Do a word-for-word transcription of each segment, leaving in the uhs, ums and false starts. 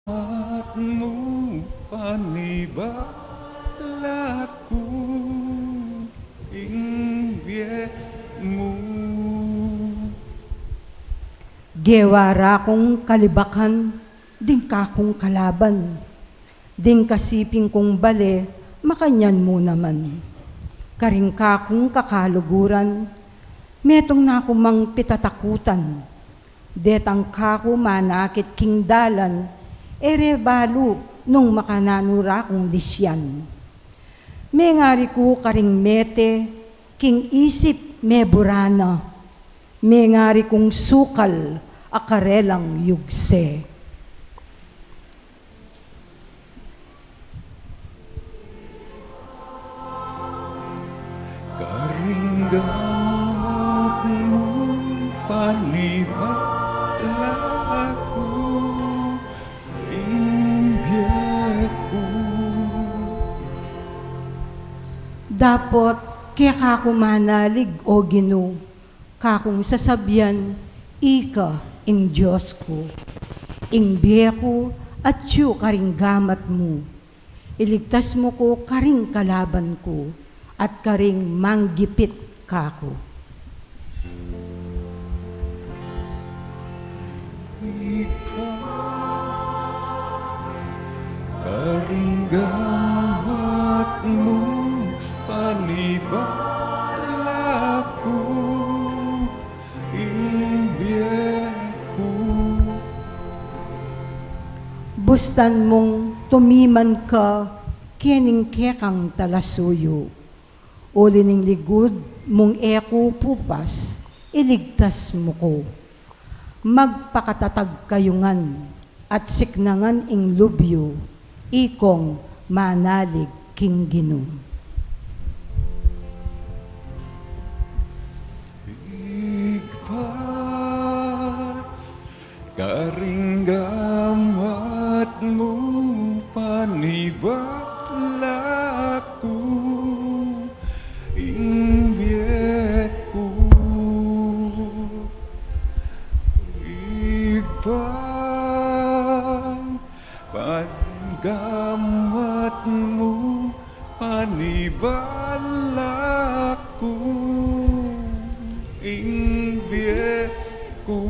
At mu panibalat ku ing bie mu. Gewa ra kung kalibakan ding kakung kalaban, ding kasiping kung bale, makanyan mu naman. Karing kakung kakaluguran, metung na ku mang pitatakutan, detang kaku manakit king dalan, e re balu nung makananu ra kung lisyan. Mengari ku karing mete, king isip mebura na, mengari kung sukal a karelang yugse. Karing gamat mu panibalat ku ing bie ku. Dapot keka ku manalig, O Ginu, kakung sasabian, ika ing Dios ku. Ing bie ku atyu karing gamat mu. Iligtas mu ku karing kalaban ku at karing manggipit kaku. Ika karing gamat mu panibalat ku ing bie ku. Bustan mung tumiman ka kening kekang talasuyu. Uli ning ligud mung e ku pupas, iligtas mu ku. Magpakatatag kayu ngan at siknangan ing lub yu, ikong manalig king Ginu. Ibpa, karing gamat mu panibalat ku ing bie ku. Ibpa, panggamat mu panibalat ku ing bie ku.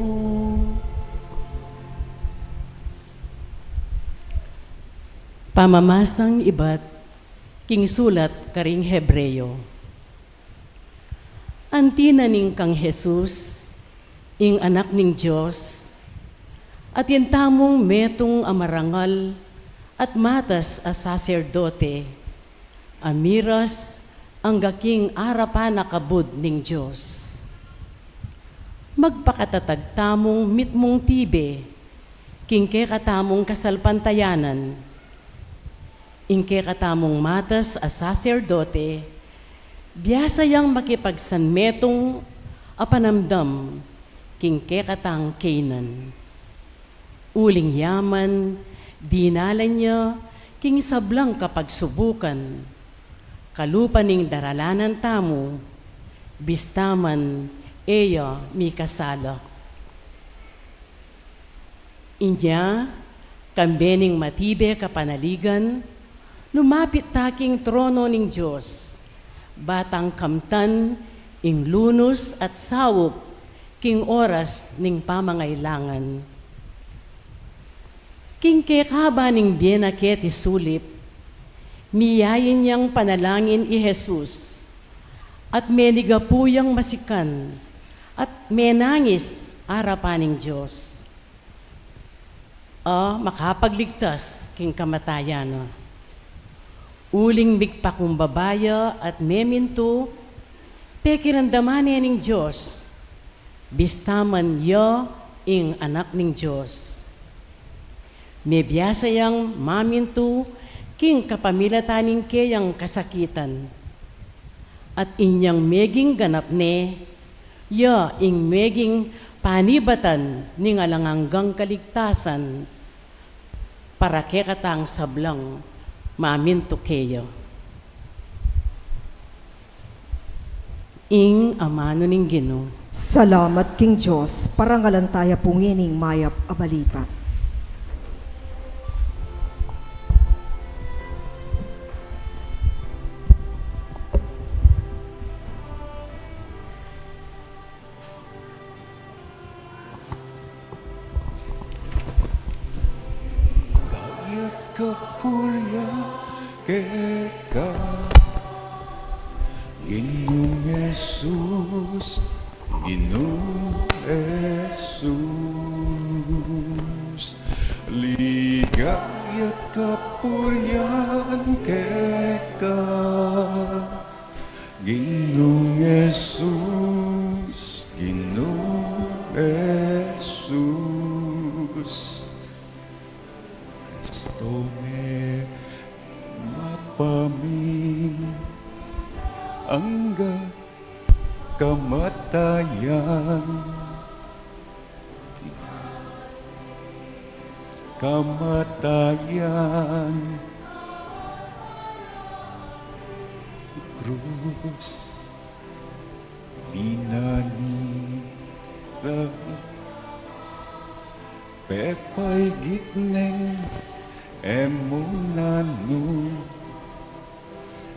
Pamamasang ibat king sulat karing Hebreo. Anti na ning kang Jesus, ing Anak ning Dios, atin tamung metung a marangal at matas a saserdote, a miras angga king arapan a kabud ning Dios. Magpakatatag tamung mitmung tibe king kekatamung kasalpantayanan. Ing kekatamung matas a saserdote, biasa yang makipagsanmetung a panamdam king kekatang kaynan. Uling ya man, dinalan ya king sablang kapagsubukan, kalupa ning daralanan tamu, bista man e ya mikasala. Inya, kambe ning matibe kapanaligan, lumapit ta king trono ning Dios, ba tang kamtan ing lunus at saup king oras ning pamangailangan. King kekaba ning bie na keti sulip, miyain yang panalangin i Jesus, at menigapu yang masikan, at menangis arapan ning Dios. A makapagligtas king kamatayan na. Uling migpakumbaba ya at memintu, pekiramdaman ne ning Dios, bista man ya ing Anak ning Dios. Mebiasa yang mamintu king kapamilatan ning keyang kasakitan. At inyang meging ganap ne, ya ing meging panibatan ning alang anggang kaligtasan para kekatang sablang mamintu keya. Ing amanu ning Ginu. Salamat king Dios. Parangalan taya pu ngening mayap a balita. Kapurian keka, Ginung Jesus, Ginung Jesus. Ligaya't kapurian keka, Ginung Jesus, Ginung Jesus. Kristo me mapaming angga kamatayan, kamatayan, krus, dinani ra pepaigit neng e mu nanu,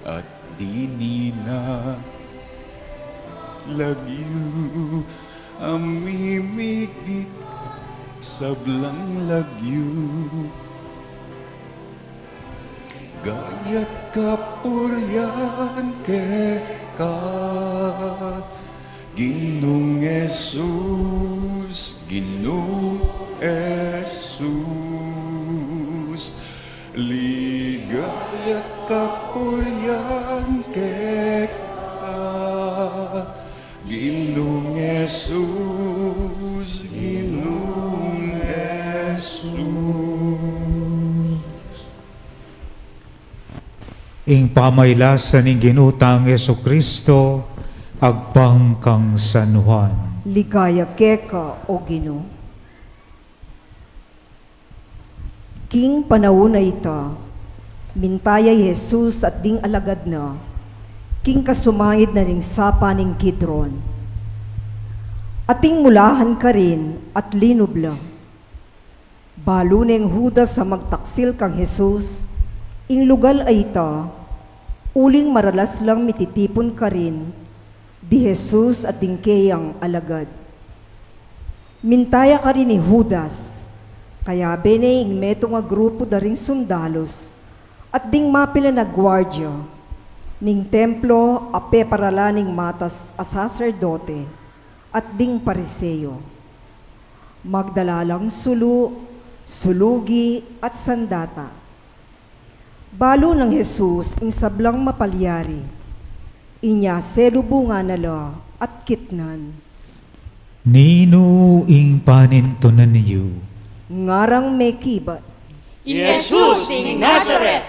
at dini na lagyu a mimigit sablang lagyu. Gaya't kapurian keka, Ginung Jesus, Ginung Jesus. Ligaya't kapurian keka, Ginung Jesus, Ginung Jesus. Ing pamailasan ning Ginu tang Jesucristo, agpang kang San Juan. Ligaya keka, O Ginu. King panaun a ita, minta ya i Jesus at ding alagad na king kasumangid na ning sapa ning Kidron. Ating mulahan karin at linub la. Balu neng Judas a magtaksil kang Jesus ing lugal a ita, uling maralas lang mititipun karin di Jesus at ding keyang alagad. Minta ya karin i Judas, kayabe ne ing metung a grupu da ring sundalus at ding mapilan a guardia ning templo a peparalan ning matas a saserdote at ding Pariseo. Magdala lang sulu, sulugi, at sandata. Balu nang Jesus ing sablang mapalyari. Inya selubungan na la at kitnan. Ninu ing panintunan yu? Ngarang mekibat. I Jesus ning Nazaret.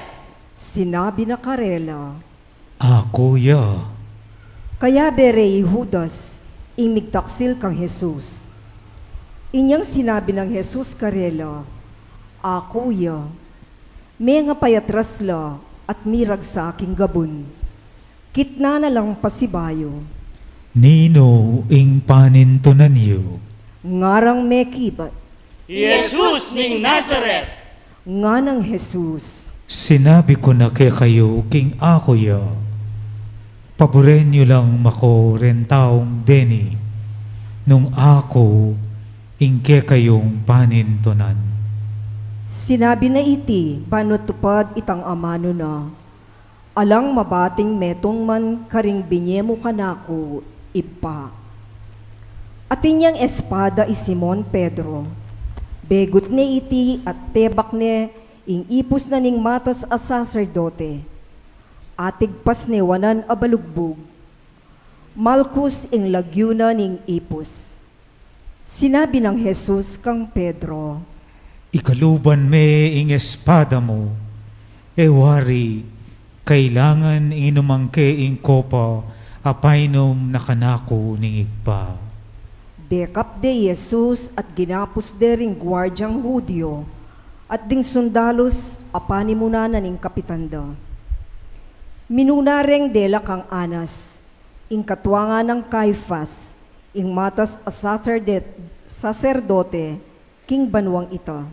Sinabi na karela. Aku ya. Kayabe re i Judas, ing migtaksil kang Jesus. Inyang sinabi nang Jesus karela, Aku ya. Mengapayatras la at miragsa king gabun. Kitnan na lang pasibayu. Ninu ing panintunan yu? Ngarang mekibat. I Jesus ning Nazaret. Nganang Jesus. Sinabi ku na kekayu king aku ya. Paburen yu lang mako ren taung deni, nung aku ing kekayung panintunan. Sinabi na iti ban matupad itang amanu na. Alang mabating metung man karing binye mu kanaku, Ibpa. Atin yang espada i Simon Pedro. Begut ne iti at tebak ne ing ipus na ning matas a saserdote. Atigpas ne wanan a balugbug. Malkus ing lagyu na ning ipus. Sinabi nang Jesus kang Pedro, Ikaluban me ing espada mu, e wari kailangan ing inuman ke ing kopa a painum na kanaku ning Ibpa. Dekap de i Jesus at ginapus de ring guardiang Judio at ding sundalus a panimunan na ning kapitan da. Minuna reng dela kang Anas, ing katuangan nang Caifas, ing matas a saserdet-, saserdote king banuang ita.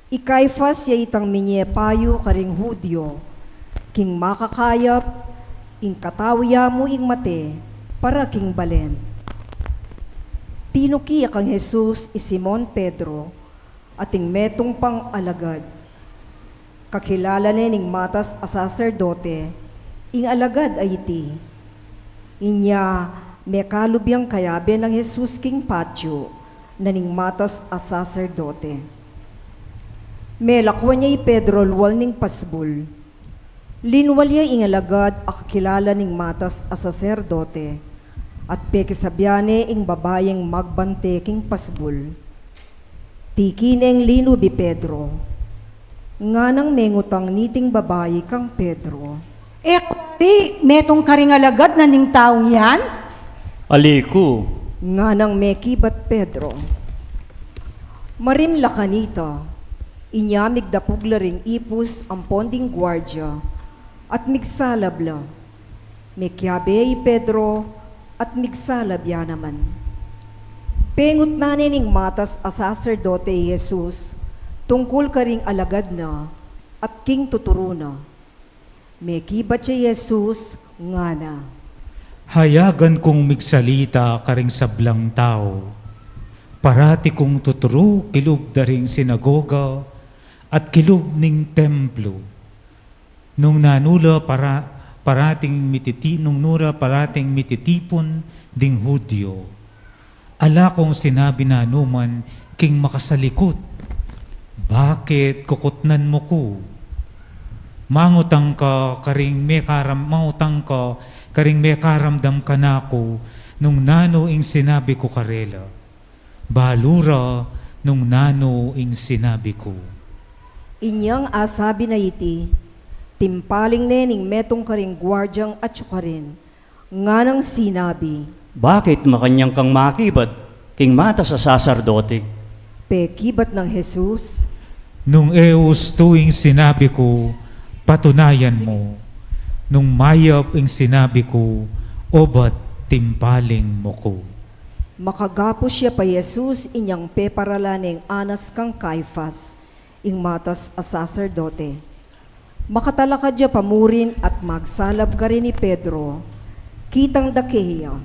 I Caifas ya itang minye payu karing Judio, king makakayap, ing katau ya mu ing mate para king balen. Tinuki ya kang Jesus i Simon Pedro, ating metung pang alagad. Kakilala ne ning matas a saserdote ing alagad a iti. Inya, mekalub yang kayabe nang Jesus king patyu na ning matas a saserdote. Melakwan ya i Pedro lual ning pasbul. Linwal ya ing alagad a kakilala ning matas a saserdote, at pekisabyan ne ing babaing magbante king pasbul. Tiki neng linub i Pedro. Nganang mengutang niting babai kang Pedro, "E ka wari metung karing alagad na ning taung yan?" "Ali ku," nganang mekibat Pedro. Marimla kanita, inya migdapug la ring ipus ampon ding guardia, at migsalab la. Mekiabe i Pedro, at migsalab ya naman. Pengutnan ne ning matas a saserdote i Jesus tungkul karing alagad na at king tuturu na. Mekibat ya i Jesus, ngana, "Hayagan kung migsalita karing sablang tau. Parati kung tuturu kilub da ring sinagoga at kilub ning templo. Nung nanu la para-, parating mititi-, nung nura parating mititipun ding Judio, ala kung sinabi nanuman king makasalikut, 'Bakit kukutnan mu ku?' Mangutang ka karing mekaram-, mangutang ka karing mekaramdam kanaku nung nanu ing sinabi ku karela. Balu ra nung nanu ing sinabi ku." Inyang asabi na iti, timpaling ne ning metung karing guardiang atyu karin, nganang sinabi, "Bakit makanyan kang makibat king matas a saserdote?" Pekibat nang Jesus, "Nung e ustu ing sinabi ku, patunayan mu. Nung mayap ing sinabi ku, obat timpaling mu ku." Makagapus ya pa Jesus inyang peparalan neng Anas kang Caifas, ing matas a saserdote. Makatalakad ya pa murin at magsalab karin i Pedro, kitang da keya,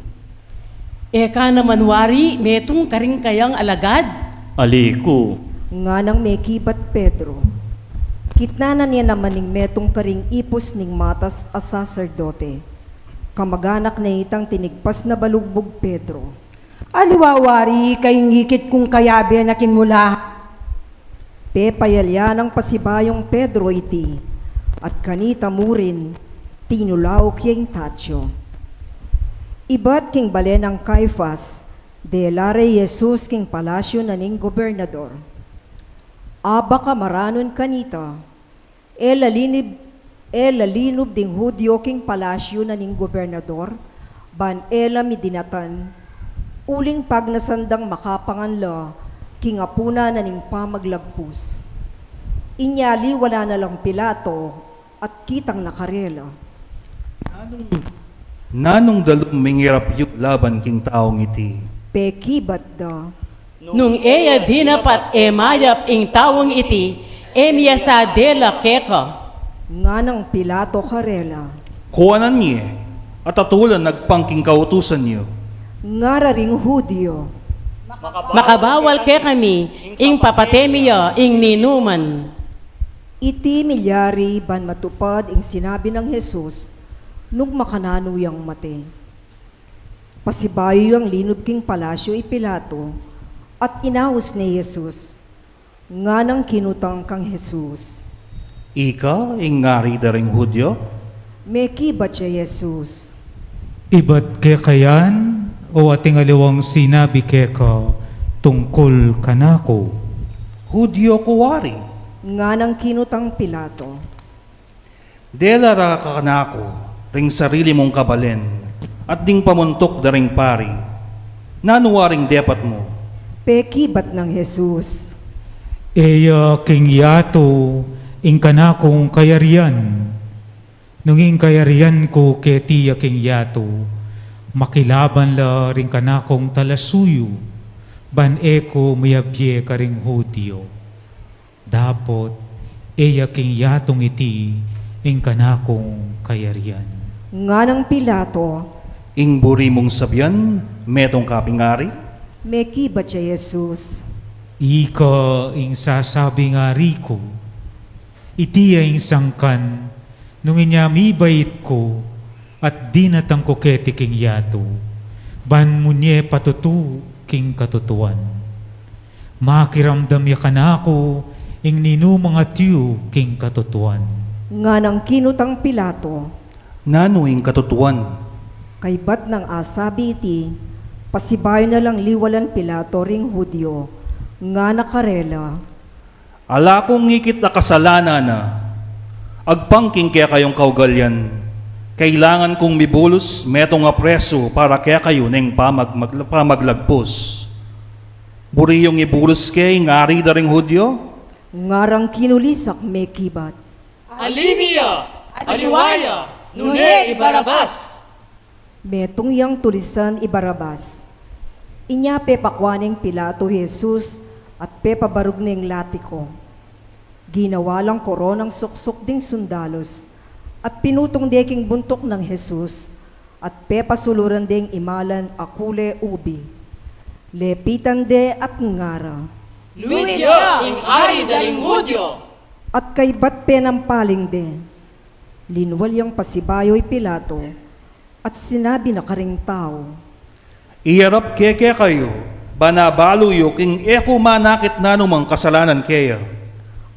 "E ka naman wari metung karing kayang alagad?" "Ali ku," nganang mekibat Pedro. Kitnan na ne naman ning metung karing ipus ning matas a saserdote. Kamaganak ne itang tinigpas na balugbug Pedro. "Aliwa wari karing ikit kung kayabe na king mula." Pepayalya nang pasibayung Pedro iti, at kanita murin tinulauk ya ing tatyu. Ibat king bale nang Caifas, dela re i Jesus king palasyu na ning gobernador. Abak a maranun kanita, e la linib-, e la linub ding Judio king palasyu na ning gobernador, ban e la midinatan, uling pagnasan dang makapangan la king apunan na ning pamaglagpus. Inya aliwa la na lang Pilato, at kitang na karela. "Nanung, nanung dalum mingirap yu laban king taung iti?" Pekibat da. "Nung e ya dinapat e mayap ing taung iti, e mi ya sa dela keka," nganang Pilato karela. "Kuanan ye, at atulan agpang king kautusan yu," ngara ring Judio. "Makabawal kekami ing papate mi ya ing ninuman." Iti milyari ban matupad ing sinabi nang Jesus, nung makananu yang mate. Pasibayu yang linub king palasyu i Pilato, at inaus ne i Jesus, nganang kinutang kang Jesus, "Ika ing ari da ring Judio?" Mekibat ya i Jesus, "Ibat keka yan, o ating aliwang sinabi keka tungkul kanaku?" "Judio ku wari," nganang kinutang Pilato. "Dela ra ka kanaku ring sarili mung kabalen at ding pamuntuk da ring pari. Nanu waring depat mu?" Pekibat nang Jesus, "E ya king yatu ing kanakung kayarian. Nung ing kayarian ku keti ya king yatu, makilaban la ring kanakung talasuyu, ban e ku miyabie karing Judio. Dapot e ya king yatung iti ing kanakung kayarian." Nganang Pilato, "Ing buri mung sabian, metung ka ping ari?" Mekibat ya i Jesus, "Ika ing sasabing ari ku. Iti ya ing sangkan, nung inya mibait ku, at dinatang ku keti king yatu, ban munye patutu king katutuan. Makiramdam ya kanaku ing ninumang atyu king katutuan. Nganang kinutang Pilato, Nanu ing katutuan? Kaybat nang asabi iti, pasibayu na lang liwalan Pilato ring Judio, ngana karela, Ala kung ikit a kasalanan a. Agpang king kekayung kaugalyan, kailangan kung mibulus metung a presu para kekayu ning pamag-, mag-, pamaglagpus. Buri yung ibulus ke ing ari da ring Judio? Ngarang kinulisak mekibat, Alimi ya, aliwa ya, nune i Barabas. Metung yang tulisan i Barabas. Inya pepakua neng Pilato i Jesus at pepabarug neng latiku. Ginawa lang koronang suksuk ding sundalus at pinutung de king buntuk nang Jesus at pepasuluran deng imalan a kule ubi. Lepitan de at ngara, Luid ya ing ari da ring Judio! At kaybat penampaling de. Linwal yang pasibayu i Pilato at sinabi na karing tau, Iyarap ke kekayu, ban abalu yu king e ku manakit nanumang kasalanan keya.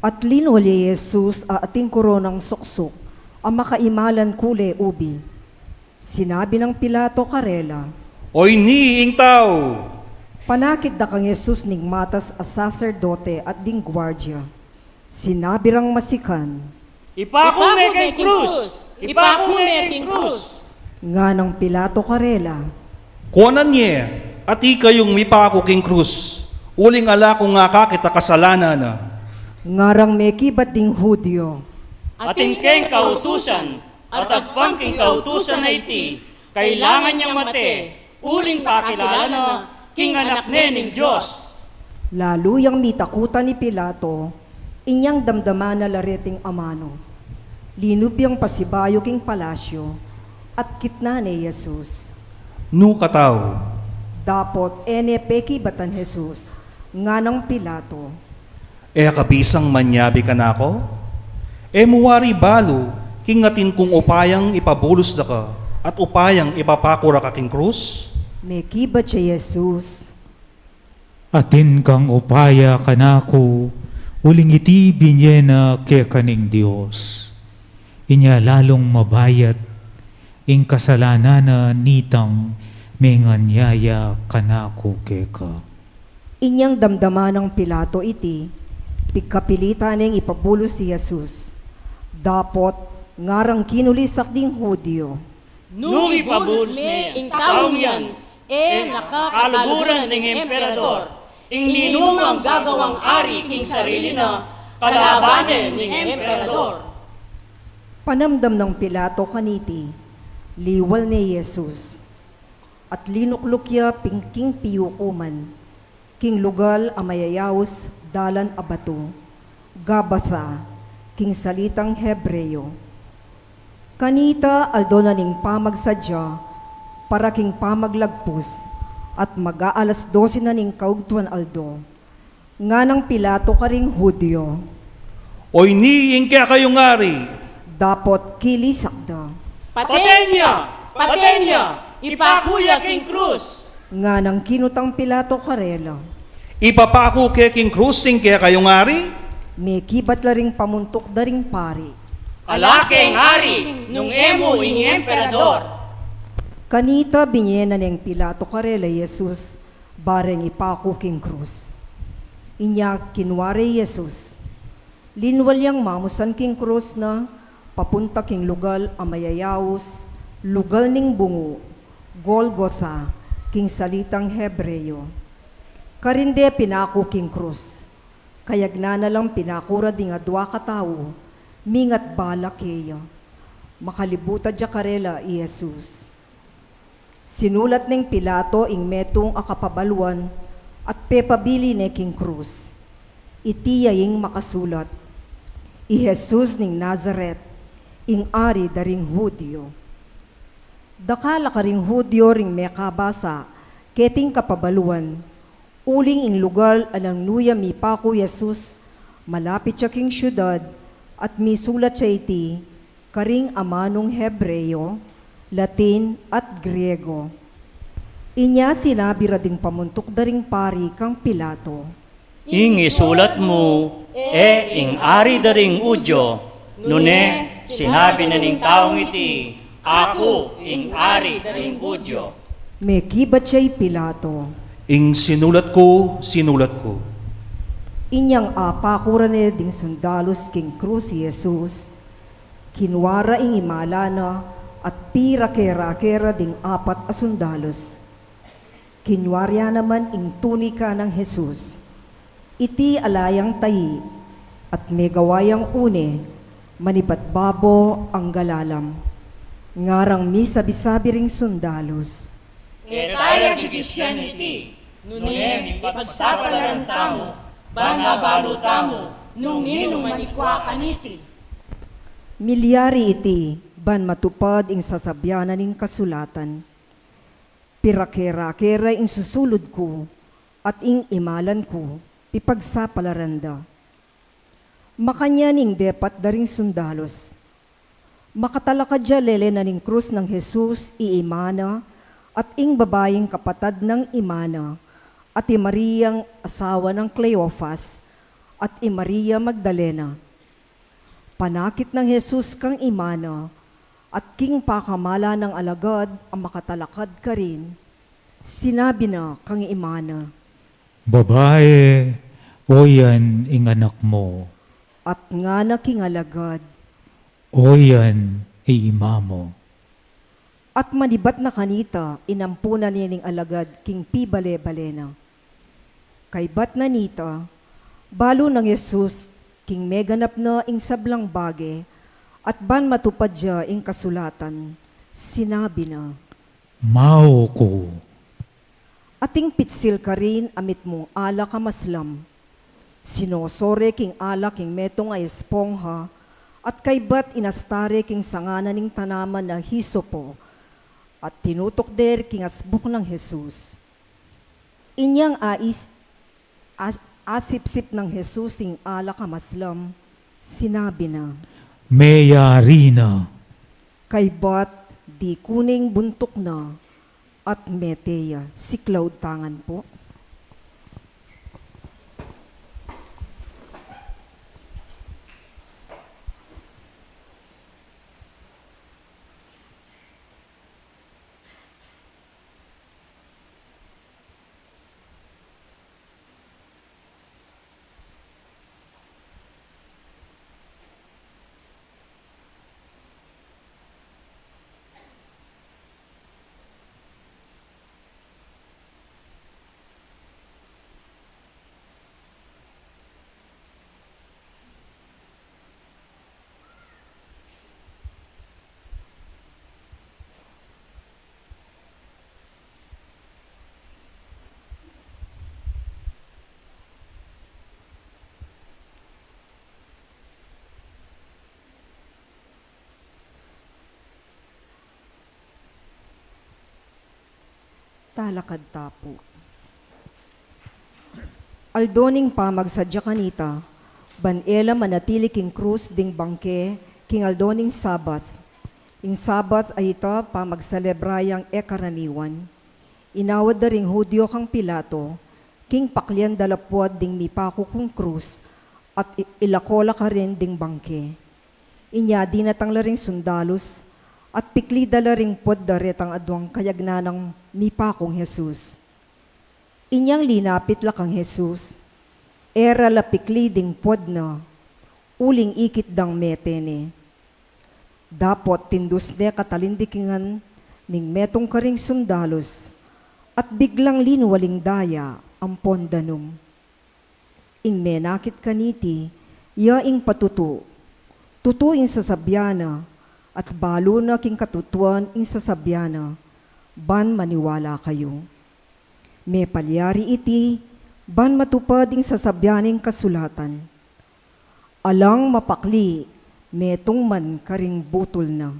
At linwal ya i Jesus a ating koronang suksuk a makaimalan kule ubi. Sinabi nang Pilato karela, Oyni ing tau! Panakit da kang Jesus ning matas a saserdote at ding guardia. Sinabi rang masikan, Ipaku me king krus! Ipaku me king krus! Nganang Pilato karela, Kuanan ye, at ikayung mipaku king krus, uling ala kung akakit a kasalanan na. Ngarang mekibat ding Judio, Atin keng kautusan, at agpang king kautusan a iti, kailangan yang mate, uling pakilala na king Anak ne ning Dios. Lalu yang mitakutan i Pilato, inyang damdaman na la reting amanu. Linub yang pasibayu king palasyu, at kitnan ne i Jesus. Nu ka tau? Dapot e ne pekibatan Jesus, nganang Pilato, E ka bisang manyabi kanaku? E mu wari balu king atin kung upayang ipabulus da ka at upayang ipapaku ra ka king krus? Mekibat ya i Jesus, Atin kang upaya kanaku, uling iti binye na keka ning Dios. Inya lalung mabayat ing kasalanan na nitang menganyaya kanaku keka. Inyang damdaman nang Pilato iti, pigkapilitan neng ipabulus i Jesus. Dapot ngarang kinulisak ding Judio, Nung ipabulus me ing taung yan, e na ka kaluguran ning emperador. Ing ninumang gagawang ari king sarili na, kalaban ne ning emperador. Panamdam nang Pilato kaniti, liwal ne i Jesus, at linukluk ya ping king piyukuman, king lugal a mayayaus dalan a batu, Gabatha, king salitang Hebreo. Kanita aldo na ning pamagsadya para king pamaglagpus, at mag-aalas dose na ning kaugtuan aldo. Nganang Pilato karing Judio, Oyni ing kekayung ari! Dapot kilisak da, Paten ya! Paten ya! Ipaku ya king krus! Nganang kinutang Pilato karela, Ipapaku ke king krus ing kekayung ari? Mekibat la ring pamuntuk da ring pari, Ala keng ari nung e mu ing emperador! Kanita binye na neng Pilato karela i Jesus bareng ipaku king krus. Inya kinua re i Jesus, linwal yang mamusan king krus na papunta king lugal a mayayaus, lugal ning bungu, Golgotha, king salitang Hebreo. Karin de pinaku king krus. Kayagnan na lang pinaku ra ding adua katau, mingat bala keya. Makalibutad ya karela i Jesus. Sinulat neng Pilato ing metung a kapabaluan at pepabili ne king krus. Iti ya ing makasulat, I Jesus ning Nazaret, ing Ari da ring Judio. Dakal a karing Judio ring mekabasa keting kapabaluan, uling ing lugal a nanu ya mipaku i Jesus malapit ya king siudad, At misulat ya iti karing amanung Hebreo, Latin, at Griego. Inya sinabi ra ding pamuntuk da ring pari kang Pilato, "Ing isulat mu, 'E ing ari da ring Judio,' nune sinabi na ning taung iti, 'Aku ing ari da ring Judio.'" Mekibat ya i Pilato, "Ing sinulat ku, sinulat ku." Inyang apaku ra ne ding sundalus king krus i Jesus, kinua ra ing imala na at pirake-rake ra ding apat a sundalus. Kinua ra ya naman ing tunika nang Jesus. Iti ala yang tayi, at megawa yang une, manibat babo angga lalam. Ngarang misabi-sabi ring sundalus, "E taya gigisyan iti, nune mipagsapalaran tamu, ban mabalu tamu nung ninung man ikua kaniti." Milyari iti ban matupad ing sasabian na ning kasulatan, "Pirake-rake ra ing susulud ku, at ing imalan ku pipagsapalaran da." Makanyan ing depat da ring sundalus. Makatalakad ya lele na ning krus nang Jesus i ima na, at ing babaing kapatad nang ima na, at i Mariang asawa nang Cleofas, at i Maria Magdalena. Panakit nang Jesus kang ima na, at king pakamala nang alagad a makatalakad karin, sinabi na kang ima na, "Babai, oyan ing anak mu." At ngana king alagad, "Oyan i ima mu." At manibat na kanita, inampunan ne ning alagad king pibale-bale na. Kaybat na nita, balu nang Jesus king meganap na ing sablang bage, at ban matupad ya ing kasulatan, sinabi na, "Mau ku." Ating pitsil karin a mitmung alak a maslam. Sinoso re king alak ing metung a espongha, at kaybat inasta re king sanga na ning tanaman a hisopo, at tinutuk de king asbuk nang Jesus. Inyang ais-, as-, asipsip nang Jesus ing alak a maslam, sinabi na, "Meyari na." Kaybat, dikune ing buntuk na, at mete ya. Siklaud tangan pu. Talakad ta pu. Aldo ning pamagsadya kanita, ban e la manatili king krus ding bangke king aldo ning Sabat. Ing Sabat a ita pamagselebra yang e karaniwan. Inawad da ring Judio kang Pilato, king paklian da la puad ding mipaku king krus, at i-, ilako la karin ding bangke. Inya dinatang la ring sundalus, at pikli da la ring puad da retang aduang kayagnan nang mipakung Jesus. Inyang linapit la kang Jesus, e ra la pikli ding puad na, uling ikit dang mete ne. Dapot tindus ne katalindikingan ning metung karing sundalus, at biglang linwal ing daya ampon danum. Ing menakit kaniti, ya ing patutu. Tutu ing sasabian na, at balu na king katutuan ing sasabian na, ban maniwala kayu. Mepalyari iti, ban matupad ing sasabian ning kasulatan, "Alang mapakli metung man karing butul na."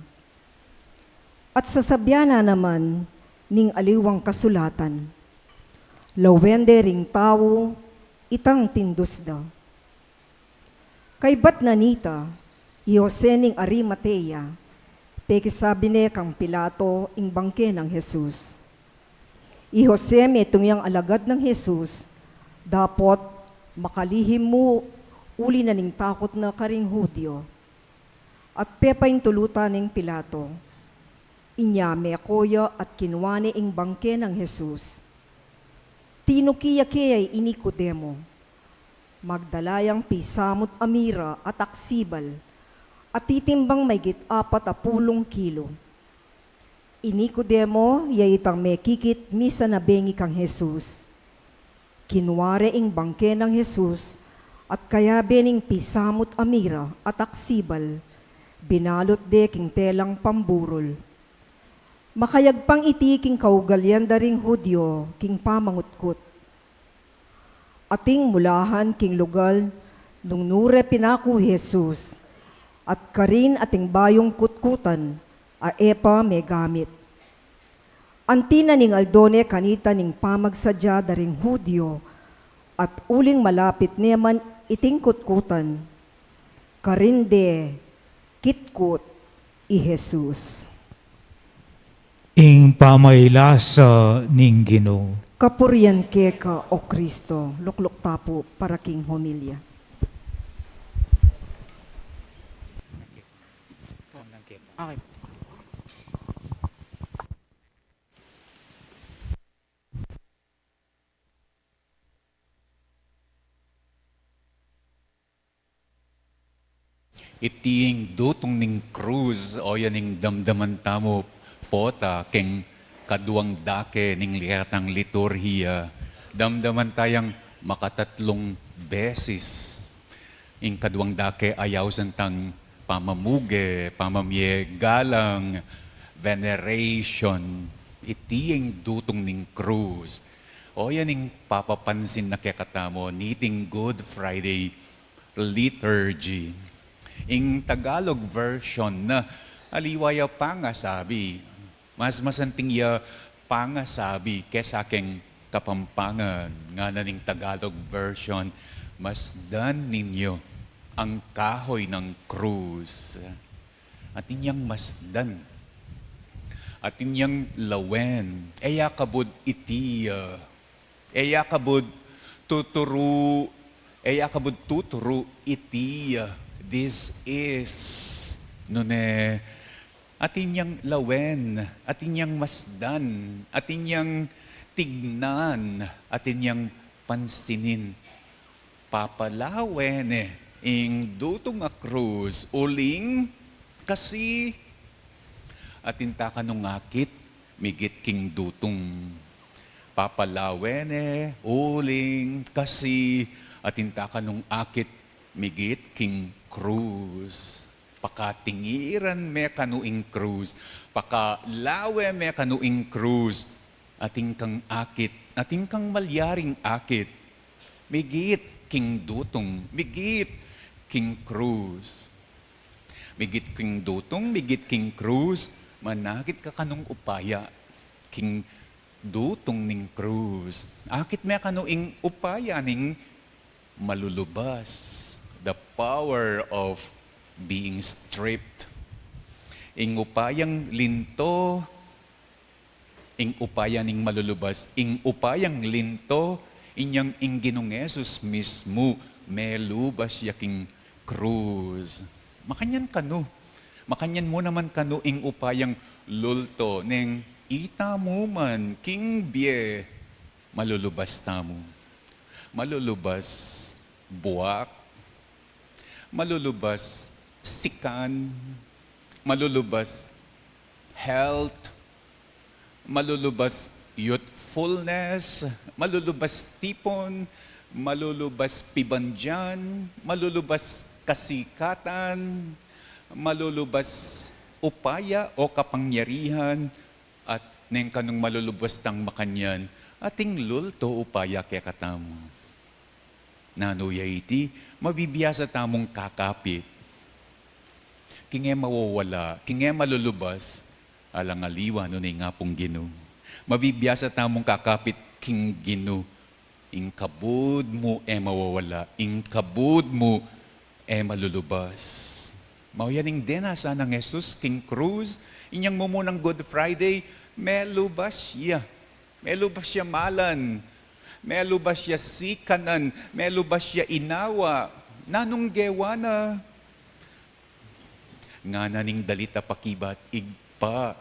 At sasabian na naman ning aliwang kasulatan, "Lawen de ring tau itang tindus da." Kaybat na nita, I Jose ning Arimatea, pekisabi ne kang Pilato ing bangke nang Jesus. I Jose metung yang alagad nang Jesus, dapot makalihim mu uli na ning takut na karing Judio. At pepaintulutan neng Pilato. Inya meko ya at kinua ne ing bangke nang Jesus. Tinuki ya kaya i Nicodemo. Magdala yang pisamut a mira at aksibal, a titimbang maygit apat a pulung kilo. I Nicodemo ya itang mekikit misan a bengi kang Jesus. Kinua re ing bangke nang Jesus, at kayabe ning pisamut a mira at aksibal, binalut de king telang pamburul. Makayagpang iti king kaugalian da ring Judio king pamangutkut. Ating mulahan king lugal nung nu re pinaku i Jesus, at karin ating bayung kutkutan a e pa megamit. Anti na ning aldo ne kanita ning pamagsadya da ring Judio, at uling malapit ne man iting kutkutan, karin de kitkut i Jesus. Ing pamailasa ning Ginu. Kapurian keka, O Kristo. Lukluk ta pu para king homilya. Okay. Iti ing dutung ning krus, o yan ing damdaman tamu pota keng kaduang dake ning liatang liturhiya. Damdaman tayang makatatlung beses. Ing kaduang dake, ayausan tang pamamuge, pamamye galang, veneration. Iti ing dutung ning krus. O yan ing papapansin na kekatamu niting Good Friday liturgy. Ing Tagalog version na, aliwa ya pangasabi. Mas masanting ya pangasabi kesa keng Kapampangan, ngana ning Tagalog version, "Masdan ninyo ang kahoy ng krus." Atin yang masdan. Atin yang lawen. E ya kabud iti, ah, e ya kabud tuturu, e ya kabud tuturu iti, ah, this is. Nune, atin yang lawen, atin yang masdan, atin yang tignan, atin yang pansinin. Papalawen ne ing dutung a krus uling kasi atin ta kanung akit migit king dutung. Papalawen ne uling kasi atin ta kanung akit migit king krus. Pakatingiran me kanu ing krus, pakalawe me kanu ing krus, atin kang akit, atin kang malyaring akit, migit king dutung, migit king krus. Migit king dutung, migit king krus, manakit ka kanung upaya king dutung ning krus. Akit me kanu ing upaya ning malulubas, the power of being stripped. Ing upayang linto, ing upaya ning malulubas, ing upayang linto, inyang ing Ginung Jesus mismu melubas ya king krus. Makanyan kanu, makanyan mu naman kanu ing upayang lulto, neng ita mu man king bie, malulubas tamu. Malulubas buak, malulubas sikan, malulubas health, malulubas youthfulness, malulubas tipon, malulubas pibandian, malulubas kasikatan, malulubas upaya o kapangyarihan, at neng kanung malulubas tang makanyan, ating lulto upaya kekatamu. Nanu ya iti? Mabibiasa tamung kakapit king e mawawala, king e malulubas, alang aliwa nune ing Apung Ginu. Mabibiasa tamung kakapit king Ginu, ing kabud mu e mawawala, ing kabud mu e malulubas. Mau ya ning dinasan nang Jesus king krus, inyang mumunang Good Friday, melubas ya. Melubas ya malan, melubas ya sikanan, melubas ya inawa. Nanung gewa na? Ngana ning dalit a pakibat, Ibpa,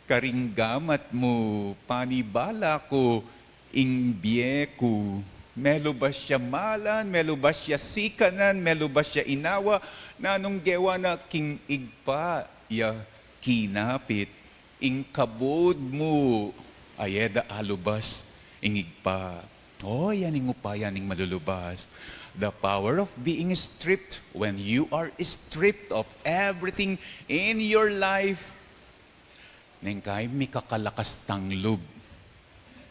karing gamat mu, panibala ku ing bie ku. Melubas ya malan, melubas ya sikanan, melubas ya inawa. Nanung gewa na? King Ibpa ya kinapit. Ing kabud mu, ae da alubas ing Ibpa. O, yan ing upaya ning malulubas. The power of being stripped. When you are stripped of everything in your life, neng kai mikakalakas tang lub.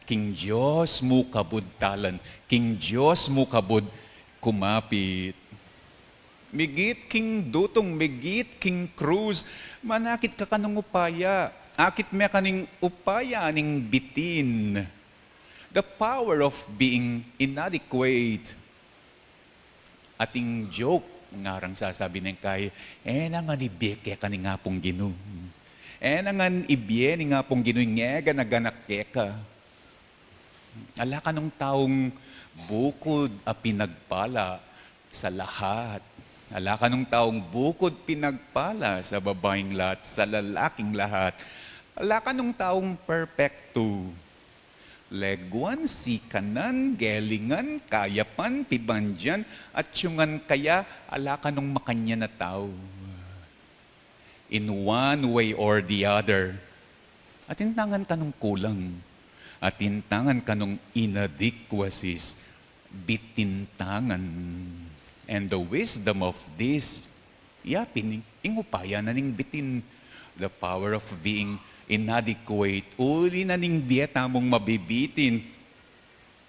King Dios mu kabud talan, king Dios mu kabud kumapit. Migit king dutung, migit king krus, manakit ka kanung upaya. Akit me kaning upaya ning bitin. The power of being inadequate. Ating joke, ngarang sasabi neng kai, e na ngan ibie keka ning Apung Ginu. E na ngan ibie ning Apung Ginu, ing e gana-ganak keka. Ala kanung taung bukud a pinagpala sa lahat. Ala kanung taung bukud pinagpala sa babaing lahat, sa lalaking lahat. Ala kanung taung perpektu. Leguan, sikanan, gelingan, kayapan, pibandian, atyungan kaya, ala kanung makanyan a tau. In one way or the other, atin tangan kanung kulang, atin tangan kanung inadequacies, bitin tangan. And the wisdom of this, ya pin ing upaya na ning bitin, the power of being inadequate, uli na ning bie tamung mabibitin.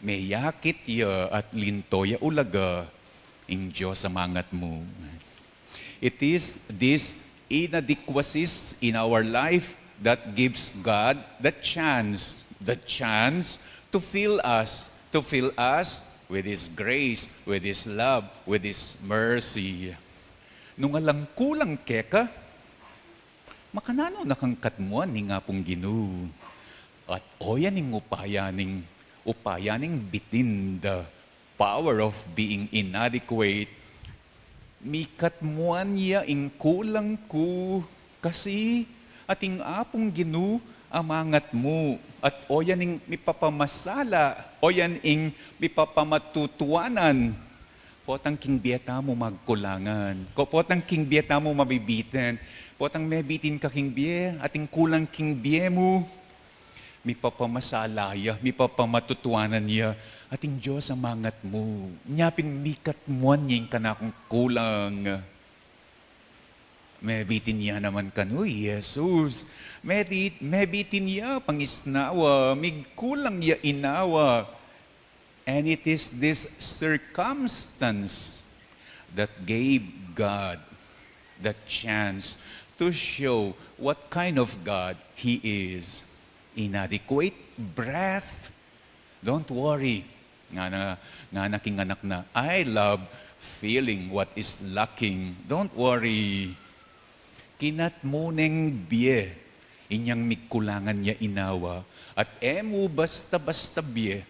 Meyakit ya at linto ya ulaga ing Dios a mangat mu. It is these inadequacies in our life that gives God the chance, the chance to fill us, to fill us with His grace, with His love, with His mercy. Nung alang kulang keka, makananu na kang katmuan ning Apung Ginu. At oyan ing upaya ning, upaya ning bitin, the power of being inadequate. Mikatmuan ya ing kulang ku, kasi ating Apung Ginu a mangat mu, at oyan ing mipapamasala, oyan ing mipapamatutuanan. Potang king bie tamu magkulangan. Ko, potang king bie tamu mabibitin. Potang mebitin ka king bie, ating kulang king bie mu. Mipapamasala ya, mipapamatutuanan ya, ating Dios a mangat mu. Nya pin mikatmuan ya ing kanakung kulang. Mebitin ya naman kanu i Jesus. Mebit-, mebitin ya pangisnawa, migkulang ya inawa. And it is this circumstance that gave God the chance to show what kind of God He is. Inadequate breath. Don't worry. Ngana, ngana king anak na, I love feeling what is lacking. Don't worry. Kinatmu neng bie inyang migkulangan ya inawa, at e mu basta-basta bie,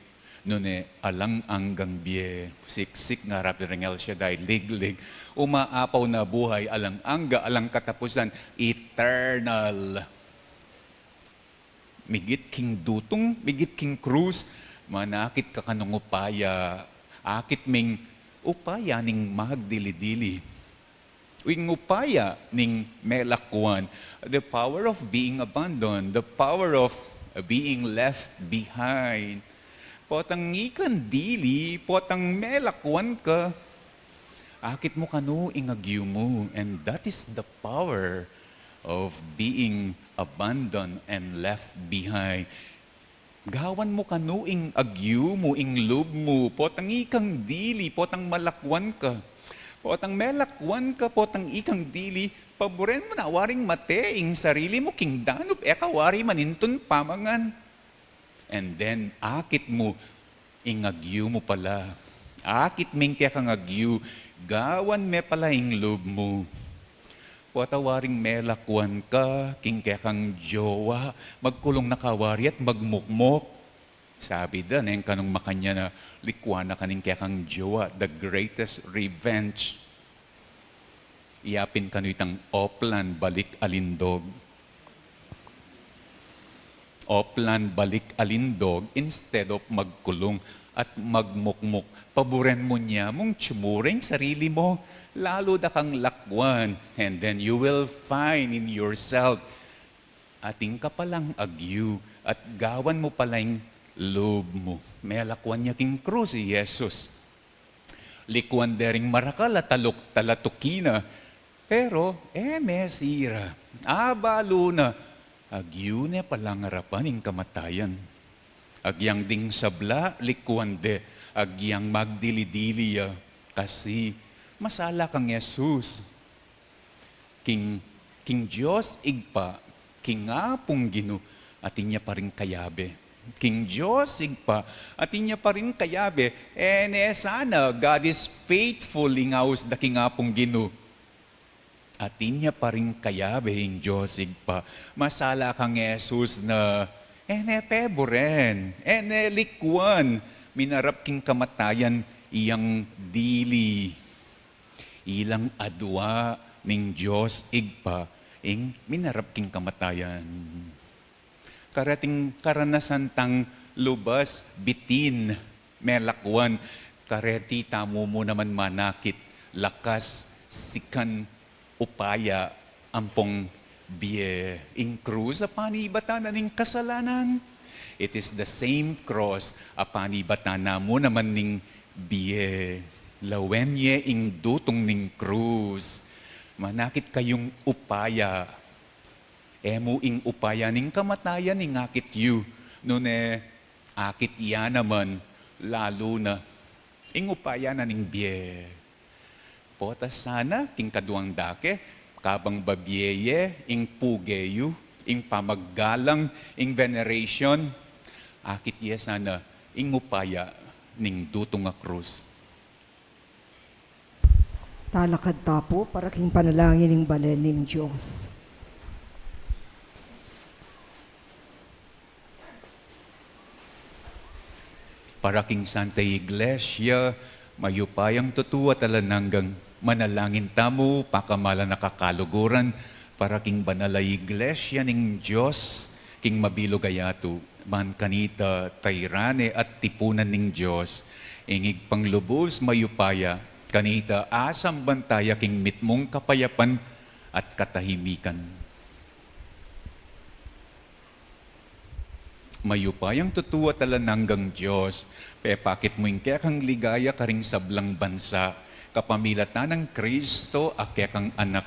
nune alang anggang bie. Siksik, ngarap ring El Shaddai, liglig, umaapaw na buhay, alang angga, alang katapusan, eternal. Migit king dutung, migit king krus, manakit ka kanung upaya, akit meng upaya ning magdili-dili. Ing upaya ning melakwan, the power of being abandoned, the power of being left behind. Potang ikang dili, potang melakwan ka, akit mu kanu ing agyu mu, and that is the power of being abandoned and left behind. Gawan mu kanu ing agyu mu, ing lub mu, potang ikang dili, potang malakwan ka. Potang melakwan ka, potang ikang dili, paburen mu na waring mate ing sarili mu king danup, e ka wari manintun pamangan. And then, akit mu ing agyu mu pala. Akit meng kekang agyu, gawan me pala ing lub mu. Pota waring melakwan ka king kekang jowa, magkulung na ka wari at magmukmuk. Sabi da, neng kanung makanyan na, likwan na ka ning kekang jowa, the greatest revenge. Iyapin kanu itang oplan balik alindog. Oplan balik alindog, instead of magkulung at magmukmuk. Paburen mu nia mung tsumura ing sarili mu, lalu da kang lakwan, and then you will find in yourself, atin ka palang agyu, at gawan mu pala ing lub mu. Melakwan ya king krus i Jesus. Likwan de ring marakal a taluk-, talatuki na. Pero, e me sira. Abalu na. Agyu ne palang arapan ing kamatayan. Agyang ding sabla, likwan de. Agyang magdili-dili ya. Kasi, masala kang Jesus. King, king Dios Ibpa, king Apung Ginu, atin ya pa ring kayabe. King Dios Ibpa, atin ya pa ring kayabe, e ne sana, God is faithful, ing aus da king Apung Ginu. Atin ya pa ring kayabe, ing Dios Ibpa. Masala kang Jesus na, e ne peburen, e ne likwan, minarap king kamatayan, iyang dili. Ilang adua ning Dios Ibpa ing minarap king kamatayan. Kareting karanasan tang lubas, bitin, melakwan, kareti tamu mu naman manakit, lakas, sikan, upaya, ampong bie. Ing krus a panibatan na ning kasalanan. It is the same cross a panibatan na mu naman ning bie. Lawen ye ing dutung ning krus. Manakit kayung upaya. E mu ing upaya ning kamatayan ing akit yu. Nune akit ya naman lalu na ing upaya na ning bie. Pota sana, king kaduang dake, kabang babie ye, ing puge yu, ing pamaggalang, ing veneration, akit ye sana, ing upaya, ning dutung a krus. Talakad ta pu, para king panalangin ning balen ning Dios. Para king Santa Iglesia, mayupayang tutu at alang anggang, manalangin tamu, pakamalan a kakaluguran, para king banal a Iglesia ning Dios, king mabilug a yatu, ban kanita tayran ne at tipunan ning Dios, ing Ibpang lubus mayupaya, kanita asamban taya king mitmung kapayapan at katahimikan. Mayupayang tutu at alang anggang Dios, pepakit mu ing kekang ligaya karing sablang bansa, kapamilatan nang Kristo a kekang Anak.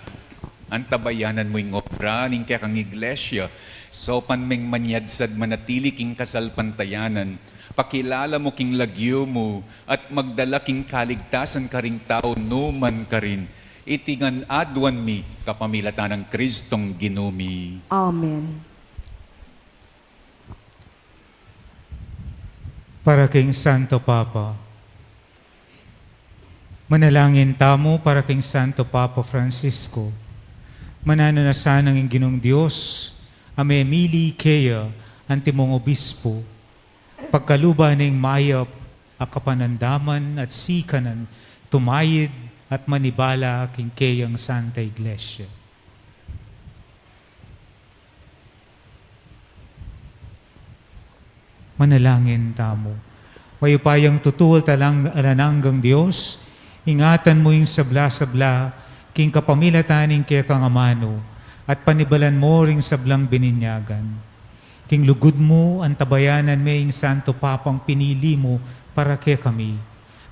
Antabayanan mu ing obra ning kekang Iglesia, saupan meng manyadsad manatili king kasalpantayanan, pakilala mu king lagyu mu, at magdala king kaligtasan karing tau numan karin. Iti ngan aduan mi, kapamilatan nang Kristong Ginu mi. Amen. Para king Santo Papa. Manalangin tamu para king Santo Papa Francisco. Mananu na sanang ing Ginung Dios a memili keya antimong obispo, pagkaluban ning mayap a kapanandaman at sikanan tumayid at manibala king keyang Santa Iglesia. Manalangin tamu. Mayupayang tutu at alang, alang anggang Dios, ingatan mu ing sabla-sabla king kapamilatan ning kekang amanu, at panibalan mu ring sablang bininyagan. King lugud mu, antabayanan me ing Santo Papang pinili mu para kekami.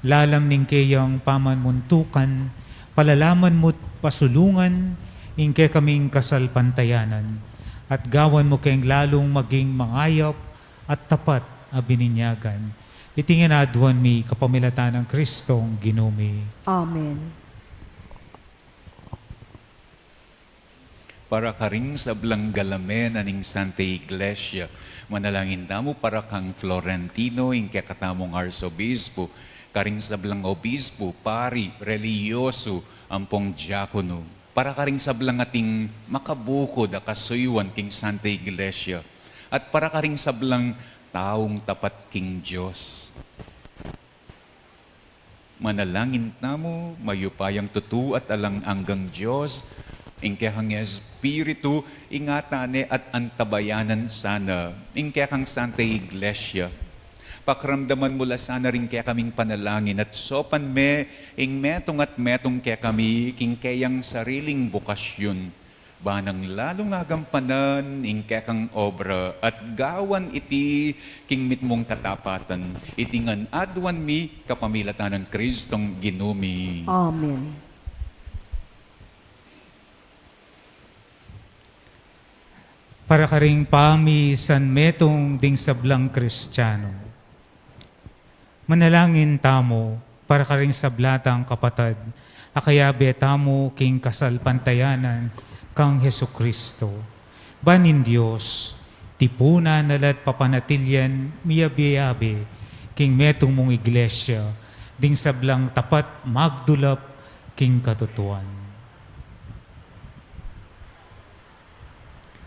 Lalam ning keyang pamanmuntukan, palalaman mu't pasulungan ing kekaming kasalpantayanan, at gawan mu keng lalung maging mangayap at tapat a bininyagan. Iti ngan aduan mi kapamilatan nang Kristong Ginu mi. Amen. Para karing sablang galamen na ning Santa Iglesia, manalangin tamu para kang Florentino, ing kekatamung arsobispo, karing sablang obispo, pari, relihiyoso, ampong diakono. para karing sablang ating makabukud a kasuyuan king Santa Iglesia, at para karing sablang taung tapat king Dios. Manalangin tamu. Mayupayang tutu at alang anggang Dios, ing kekang Espiritu, ingatan ne at antabayanan sana ing kekang Santa Iglesia. Pakiramdaman mu la sana ring kekaming panalangin at saupan me ing metung at metung kekami king keyang sariling bukasyun, ban nang lalung agampanan ing kekang obra at gawan iti king mitmung katapatan. Iti ngan aduan mi kapamilatan nang Kristong Ginu mi. Amen. Para karing pamisanmetung ding sablang Kristiano. Manalangin tamu para karing sabla tang kapatad a kayabe tamu king kasalpantayanan kang Jesucristo. Ban ing Dios, tipunan na la't papanatilian miyabe-yabe king metung mung Iglesia ding sablang tapat magdulap king katutuan.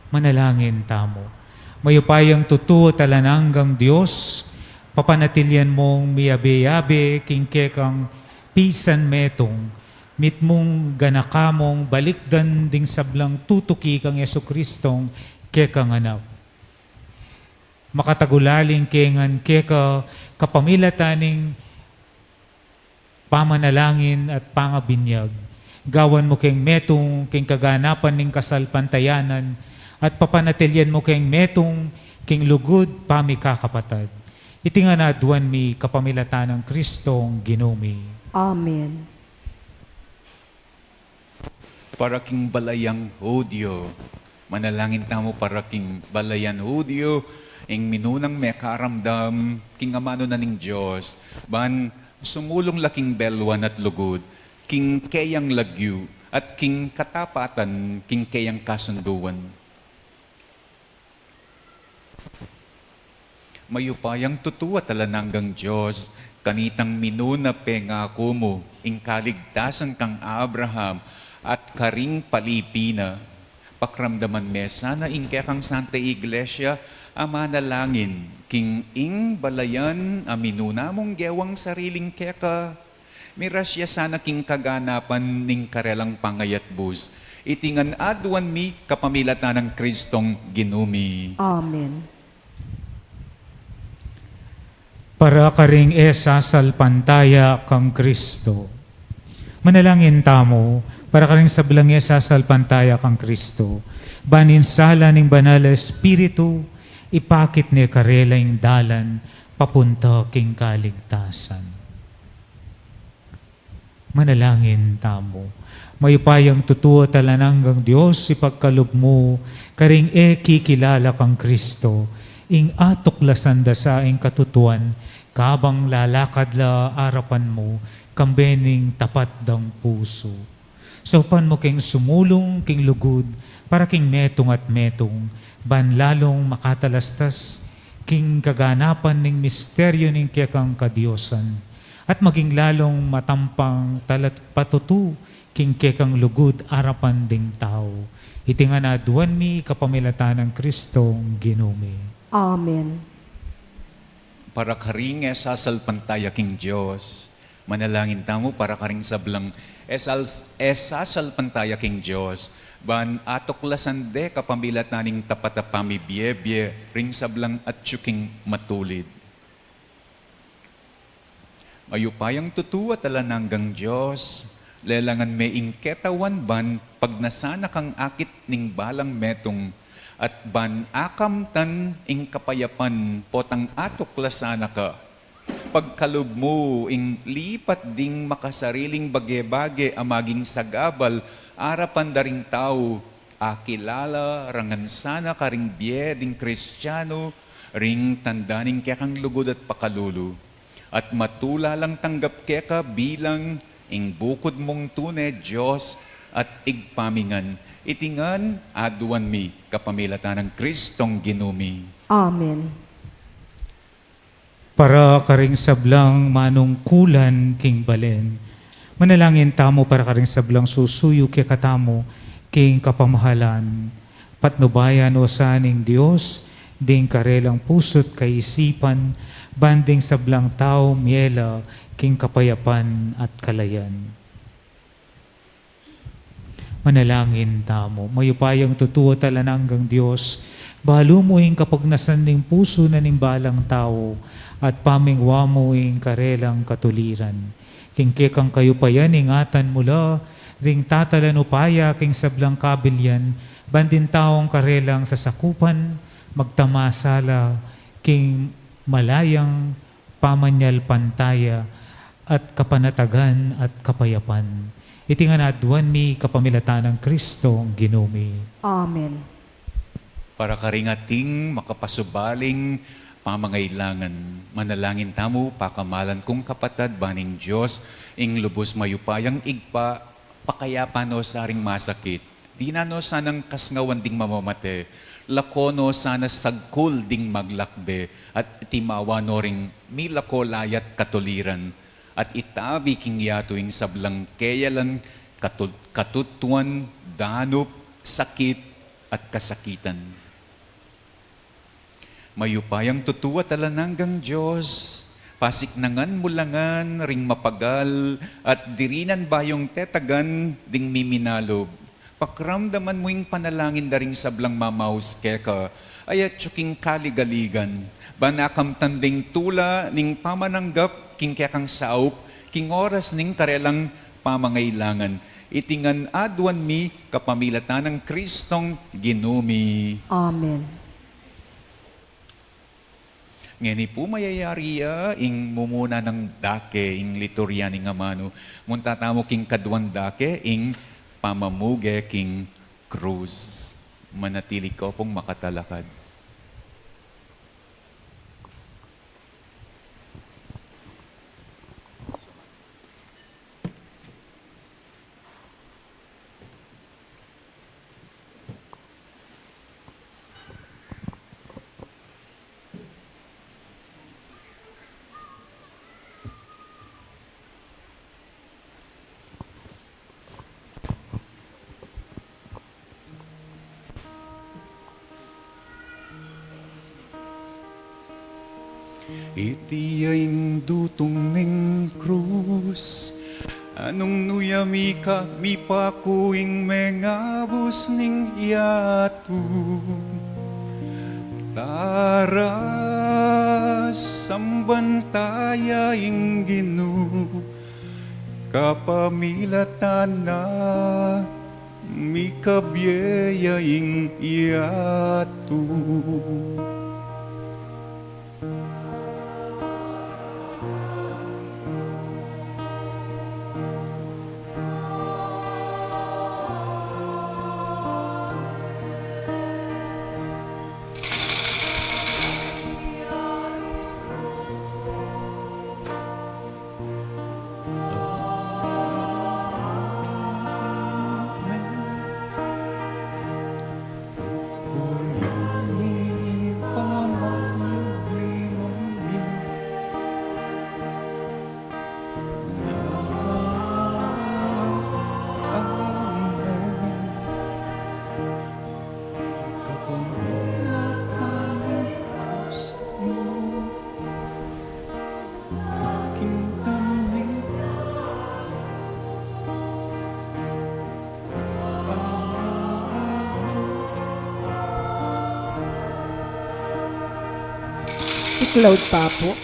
Manalangin tamu. Mayupayang tutu at alang anggang Dios, papanatilian mung miyabe-yabe king kekang pisanmetung, mitmung ganaka mung balikdan ding sablang tutuki kang Jesucristong kekang Anak. Makatagulaling ke ngan keka kapamilatan ning pamanalangin at pangabinyag. Gawan mu keng metung king kaganapan ning kasalpantayanan, at papanatilian mu keng metung king lugud pamikakapatad. Iti ngan aduan mi kapamilatan nang Kristong Ginu mi. Amen. Para king balayang Judio. Manalangin tamu para king balayang Judio, ing minunang mekaramdam king amanu na ning Dios, ban sumulung la king belwan at lugud, king keyang lagyu, at king katapatan, king keyang kasunduan. Mayupayang tutu at alang anggang Dios, kanitang minuna pengaku mu ing kaligtasan kang Abraham at karing palipi na. Pakiramdaman me sana ing kekang Santa Iglesia a manalangin king ing balayan a minuna mung gewang sariling keka. Mirasya sana king kaganapan ning karelang pangayatbus. Iti ngan aduan mi kapamilatan nang Kristong Ginu mi. Amen. Para karing e sasalpantaya kang Kristo. Manalangin tamu para karing sablang e sasalpantaya kang Kristo, ban ing sala ning Banal a Espiritu ipakit ne karela ing dalan papunta king kaligtasan. Manalangin tamu. Mayupayang tutu at alang anggang Dios, ipagkalub mu karing e kikilala kang Kristo ing atuklasan da sa ing katutuan, kabang lalakad la arapan mu kambe ning tapat dang pusu. Saupan mu keng sumulung king lugud para king metung at metung, ban lalung makatalastas king kaganapan ning misteryu ning kekang kadiosan, at maging lalung matampang tala't patutu king kekang lugud arapan ding tau. Iti ngan aduan mi kapamilatan nang Kristong Ginu mi. Amen. Para karing e sasalpantaya king Dios. Manalangin tamu para karing sablang e sal-, e sasalpantaya king Dios, ban atuklasan de kapamilatan ning tapat a pamibiebie ring sablang atyu king matulid. Mayupayang tutu at alang anggang Dios, lelangan me ing ketawan ban pagnasan na kang akit ning balang metung, at ban akamtan ing kapayapan potang atuklasan na ka. Pagkalub mu ing lipat ding makasariling bage-bage a maging sagabal arapan da ring tau, akilala ra ngan sana karing bie ding Kristianu ring tanda ning kekang lugud at pakalulu, at matula lang tanggap keka bilang ing bukud mung tune Dios at Ibpa mi ngan. Iti ngan aduan mi kapamilatan nang Kristong Ginu mi. Amen. Para karing sablang manungkulan king balen, Manalangin tamu para karing sablang susuyu kekatamu king kapamahalan. Patnubayan no sa ning Dios ding karelang pusu't kaisipan, ban ding sablang tau miela king kapayapan at kalayan. Manalangin tamu. Mayupayang tutu at alang anggang Dios, balu mu ing kapagnasan ning pusu na ning balang tau, at pamingwa mu ing karelang katuliran. King kekang kayupayan ingatan mu la ring tatalan upaya king sablang kabilyan, ban ding taung karelang sasakupan magtamasa la king malayang pamanyalpantaya at kapanatagan at kapayapan. Iti ngan aduan mi kapamilatan nang Kristong Ginu mi. Amen. Para karing ating makapasubaling pamangailangan, manalangin tamu, pakamalan kung kapatad, ban ning Dios, ing lubus mayupayang Ibpa, pakayapan no sa ring masakit, dinan no sanang kasngawan ding mamamate, lakwan no sana sagkul ding maglakbe, at itimawa no ring milako layat katuliran, at itabi king yatu ing sablang keyalan katu-, katutuan, danup, sakit, at kasakitan. Mayupayang tutu at alang anggang Dios, pasiknangan mu la ngan ring mapagal at dirinan bayung tetagan ding miminalub. Pakiramdaman mu ing panalangin da ring sablang mamaus keka, ayat yu king kaligaligan, ban akamtan ding tula ning pamananggap king kekang saup, king oras ning karelang pamangailangan. Iti ngan aduan mi kapamilatan nang Kristong Ginu mi. Amen. Ngeni pu mayayari ya ing mumuna nang dake, ing liturya ning amanu. Munta tamu king kaduang dake, ing pamamuge king krus. Manatili ko pung makatalakad. Iti ya ing dutung ning krus, anung nu ya mika-, mipaku ing mengabus ning yatu. Tara, samban ta ya ing Ginu, kapamilatan na mikabie ya ing yatu. Iklawd ta pu.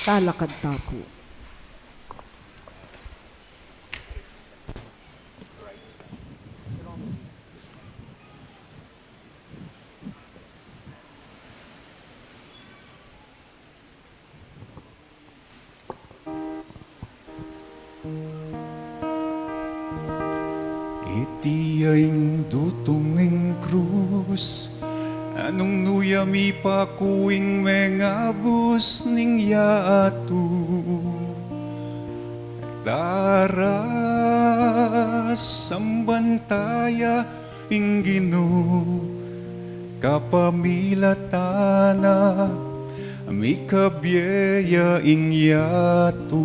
Talakad ta pu. Iti ya ing dutung ning krus, anung nu ya mipaku ing mengabus ning yatu. Tara, samban ta ya ing Ginu, Kapamilatan na, mikabie ya ing yatu.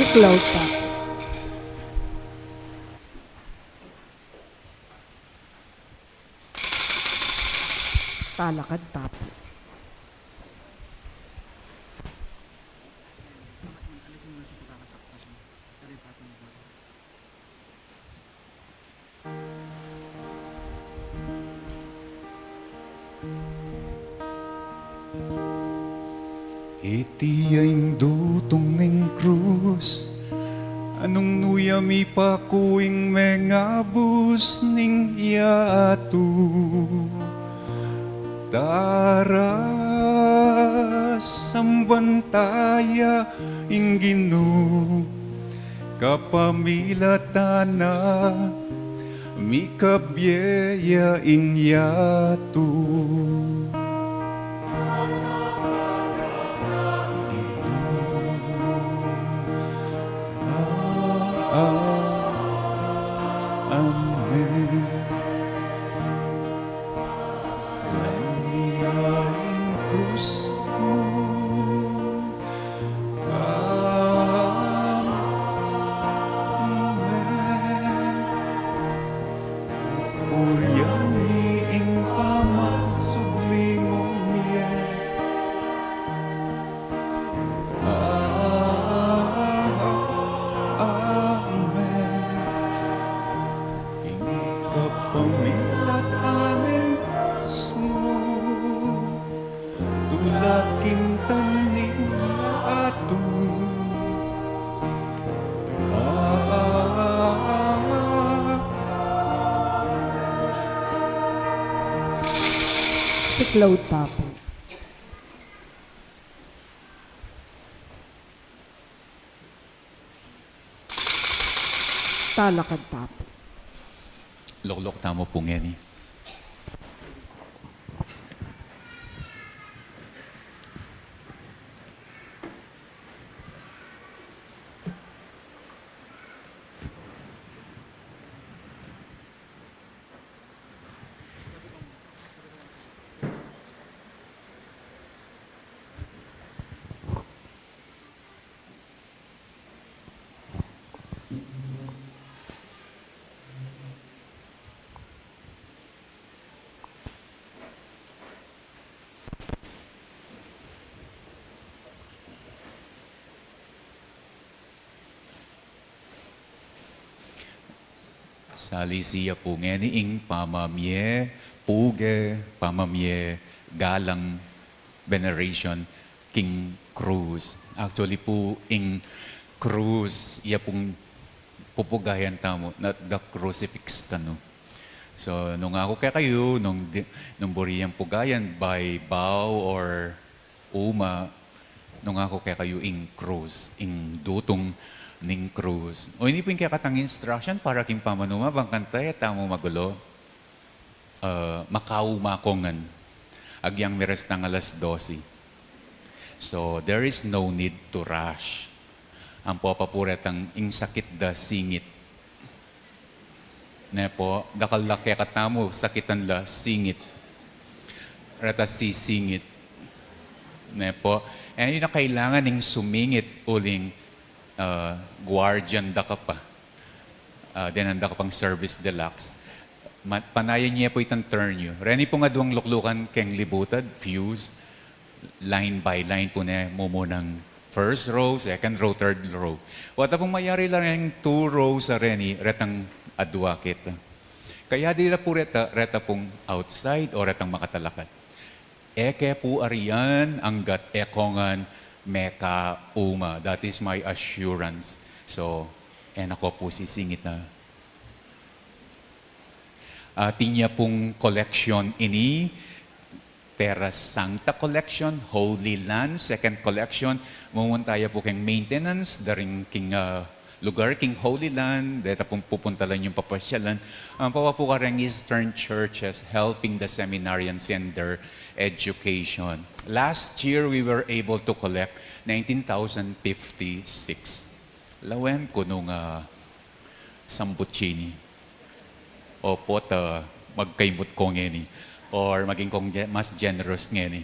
Siklaw pa. Talakad tamu. Iti ya ing dutung ning krus, anung nu ya mipaku ing mengabus ning yatu. Tara, samban ta ya ing Ginu, kapamilatan na, mikabie ya ing yatu. Ginu, ah, ah, amen. Lami ya ing krus mu. Amen. Purian mi ing pamasubli mung mie. Amen. Ing kapamilatan ning krus mu, tulakin ta ning yatu. Siklaw tamu. Talakad tamu. Lukluk tamu pu ngeni. Salisi ya pu ngeni ing pamamie, puge, pamamie galang, veneration king krus. Actually pu, ing krus ya pung pupugayan tamu, not the crucifix kanu. So, nung aku kekayu, nung di-, nung buri yang pugayan by bow or uma, nung aku kekayu ing krus, ing dutung ning krus. O ini pu ing kekatang instruction para king pamanuma, bang kanita e tamu magulu, ah, makauma ko ngan. Agyang mirestang alas dose. So, there is no need to rush. Ampo pa pu retang ing sakit da singit. Ne pu, dakal la kekatamu, sakitan la singit. Reta sisingit. Ne pu, e yu na kailangan ing sumingit uling, ah, guardian da ka pa. Ah, denan da ka pang service deluxe. Ma-, panayan ye pu itang turn yu. Reni pung aduang luklukan keng libutad, pews, line by line pu ne, mumunang first row, second row, third row. Wata pung mayari la reng two rows a reni, retang adua keta. Kaya dila pu reta, reta pung outside o retang makatalakad. E ke pu arian anggat e ko ngan mekauma. That is my assurance. So, e na ko pu sisingit a. Atin ya pung collection ini, Terra Sancta collection, Holy Land, second collection, mumunta ya pu keng maintenance, daring king, ah, lugar king Holy Land, deta pung pupuntalan yung papasyalan. Ang pawa pu kareng Eastern Churches, helping the seminarians in their education. Last year, we were able to collect nineteen thousand fifty-six. Lawen ku nung, ah, sambut ini. Opo, ta magkaimut ko ngeni. Or maging kong ge-, mas generous ngeni.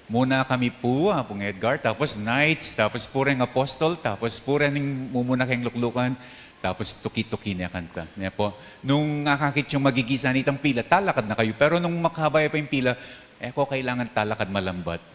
Muna kami pu, Apung Edgar, tapos Knights, tapos pu reng Apostol, tapos pu reng mumuna keng luklukan, tapos tuki-tuki ne kanta. Ne po, nung akakit yung magigisa nitang pila, talakad na kayu. Pero nung makahaba ya pa yung pila, e ko kailangan talakad malambat.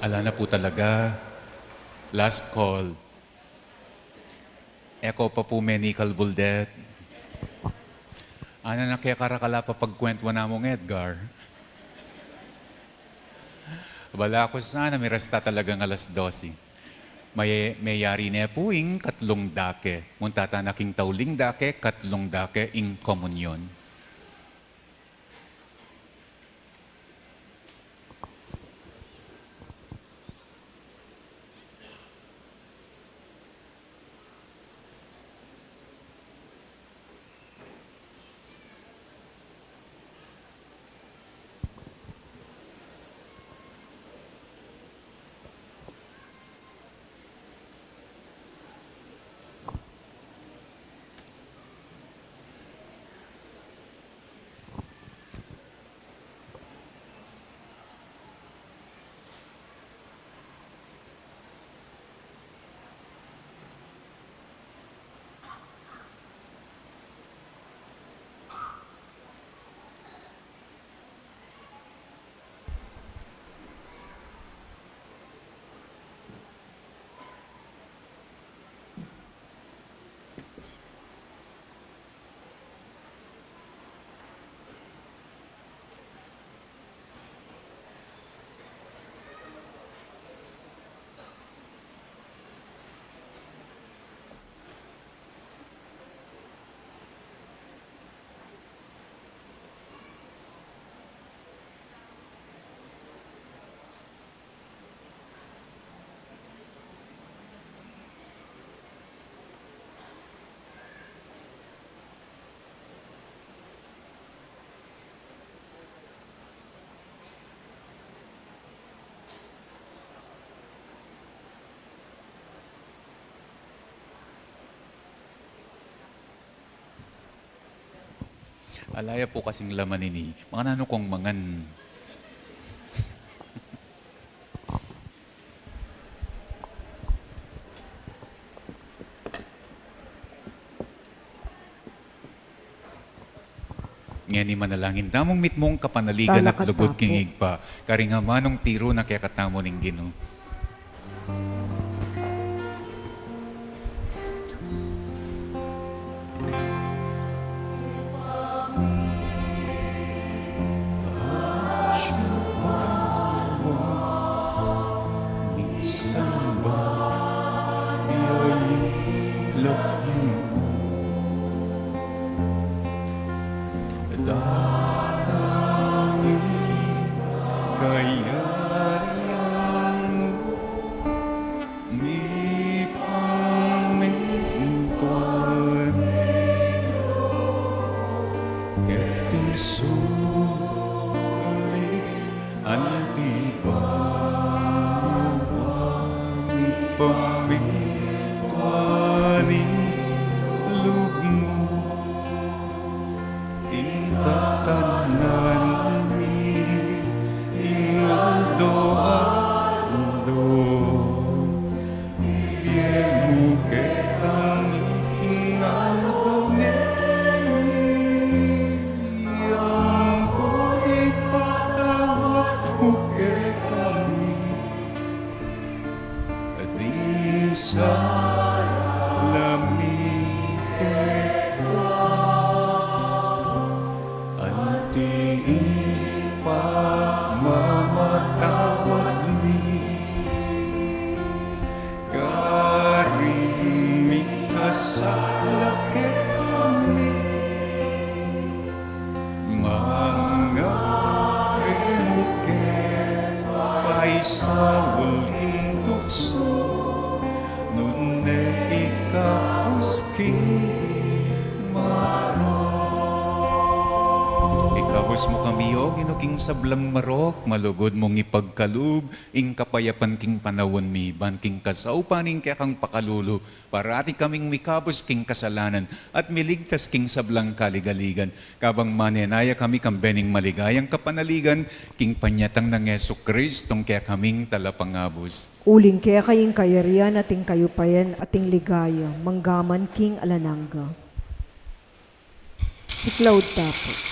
Ala na pu talaga. Last call. E ko pa pu menikalbul det. Ana na kekarakal a papagkuentuan namung Edgar. Bala ku sana mirasta talagang alas dose. May-, meyari ne pu ing katlung dake. Munta tana king tauling dake, katlung dake ing komunyon. Ala ya pu kasing laman ini. Mangan nanu kung mangan. Ngeni manalangin tamung mitmung kapanaligan at lugud king Ibpa, karing amanung tiru na kekatamu ning Ginu. Datang ing kayarian mu, mipamintuan king sulip anti banua, mipamintuan ing lub mu. Ing kakanan mi king aldo-aldo, ibie mu kekami king aldo ngeni, ampon ipatawad mu kekami ding sala mi keka, anti ing pamamatawad mi karing mikasala kekami. Manga e mu ke paisaul king tuksu, nune ikabus king marok. Ikabus mu kami, O Ginu, king sablang marok, malugud mung ipagkalub ing kapayapan king panaun mi, ban king kasaupan ning kekang pakalulu, parati kaming mikabus king kasalanan at miligtas king sablang kaligaligan, kabang manenaya kami kambe ning maligayang kapanaligan king panyatang nang Jesucristong kekaming Talapangabus. Uling keka ing kayarian at ing kayupayan at ing ligaya, manggaman king alang angga. Siklaud ta pu.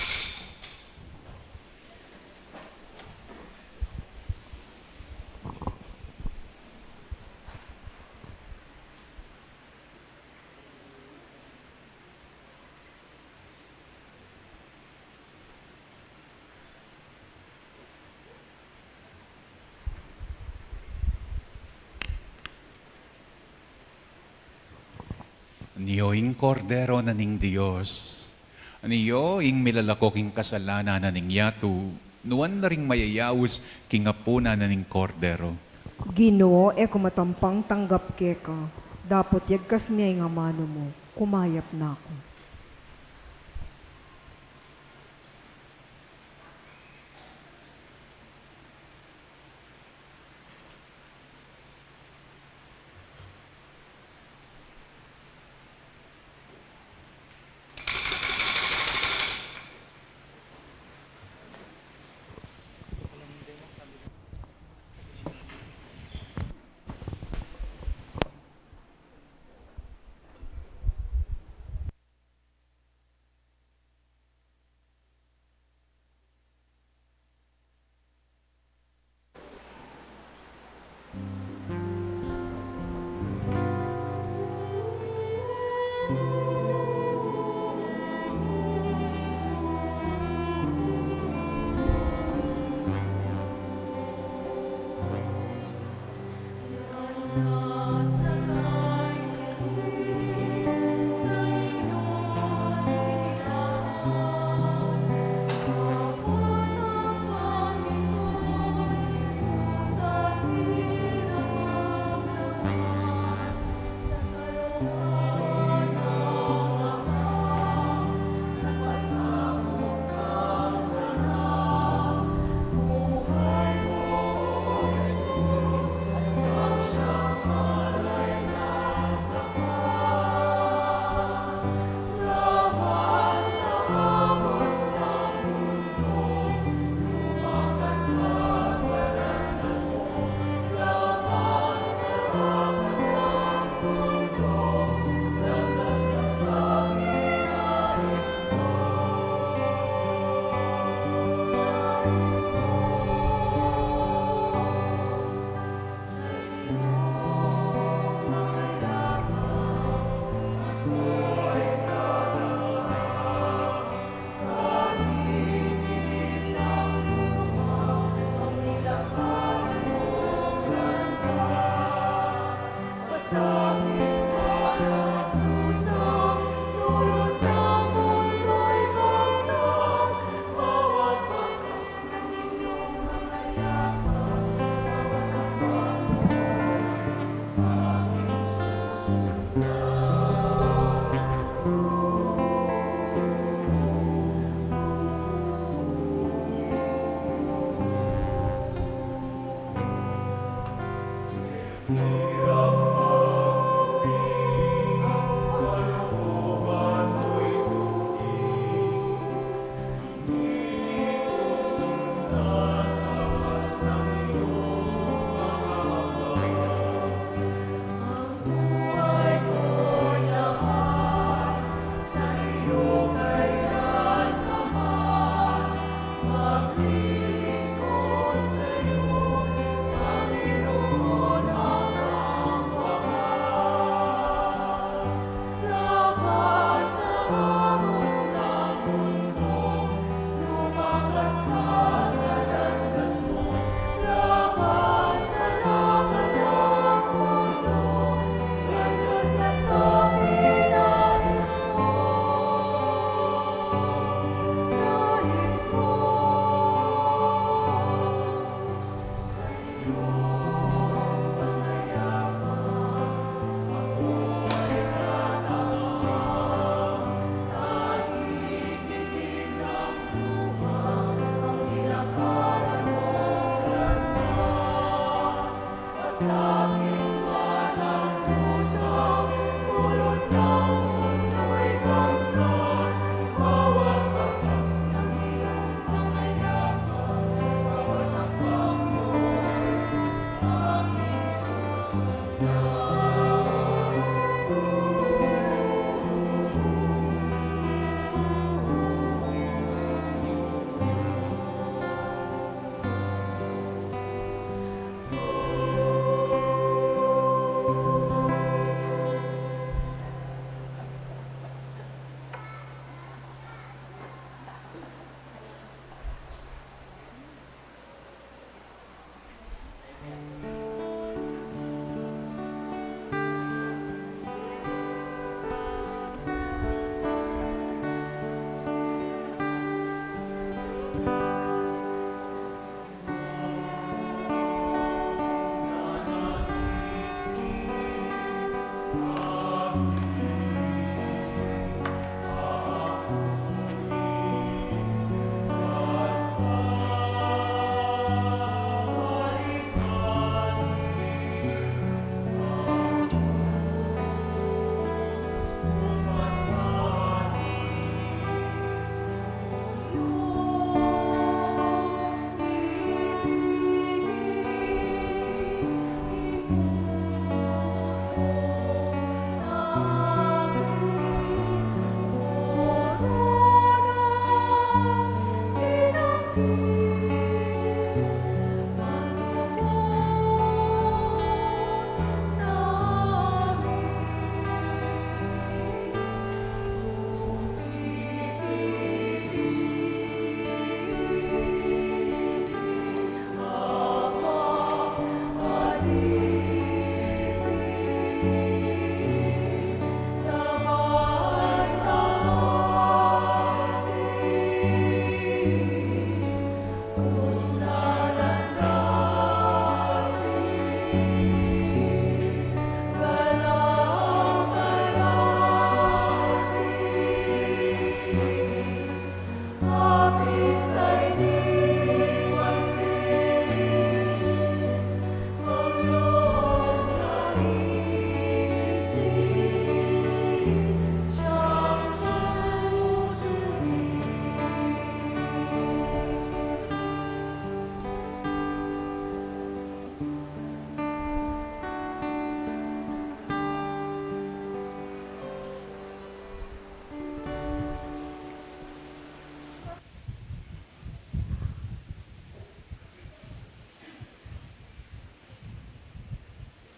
Anyo ing Kordero na ning Dios. Anyo ing milalako king kasalanan na ning yatu. Nuan la ring mayayaus king apunan na ning Kordero. Ginu, e ku matampang tanggap keka, dapot yagkas me ing amanu mu, kumayap na ku.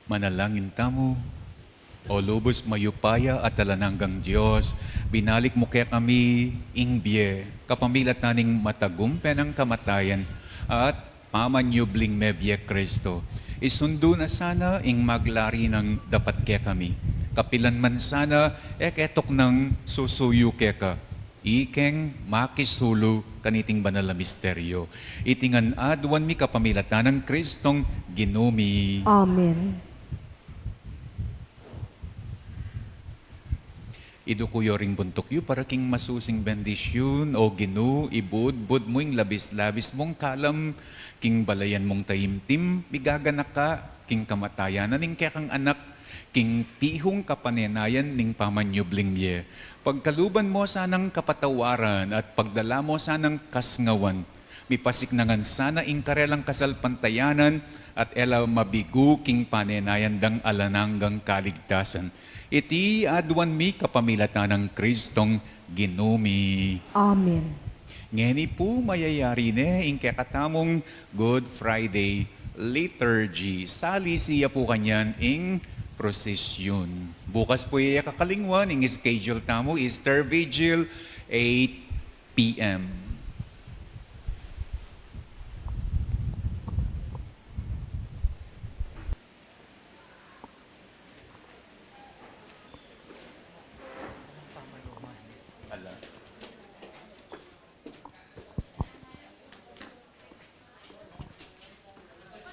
Manalangin tamu. O lubus mayupaya at alang anggang Dios, binalik mu kekami ing bie kapamilatan ning matagumpe nang kamatayan at pamanyubling mebie Kristo. Isundu na sana ing maglari nang dapat kekami. Kapilan man sana e ketok nang susuyu keka. Ikeng makisulu kaniting banal a misteryo. Iti ngan aduan mi kapamilatan nang Kristong Ginu mi. Amen. Iduku yu ring buntuk yu para king masusing bendisyun. O Ginu, ibudbud mu ing labis-labis mung kalam king balayan mung taimtim, migaganaka king kamatayan na ning kekang anak, king pihung kapanenayan ning pamanyubling bie. Pagkaluban mu sanang kapatawaran at pagdala mu sanang kasngawan. Mipasik na ngan sana ing karelang kasalpantayanan at e la mabigu king panenayan dang alang anggang kaligtasan. Iti aduan mi kapamilatan nang Kristong Ginu mi. Amen. Ngeni pu mayayari ne ing kekatamung Good Friday Liturgy. Salisi ya pu kanyan ing prosesyun. Bukas pu ya kakalingwan ing schedule tamu, Easter Vigil, eight p.m.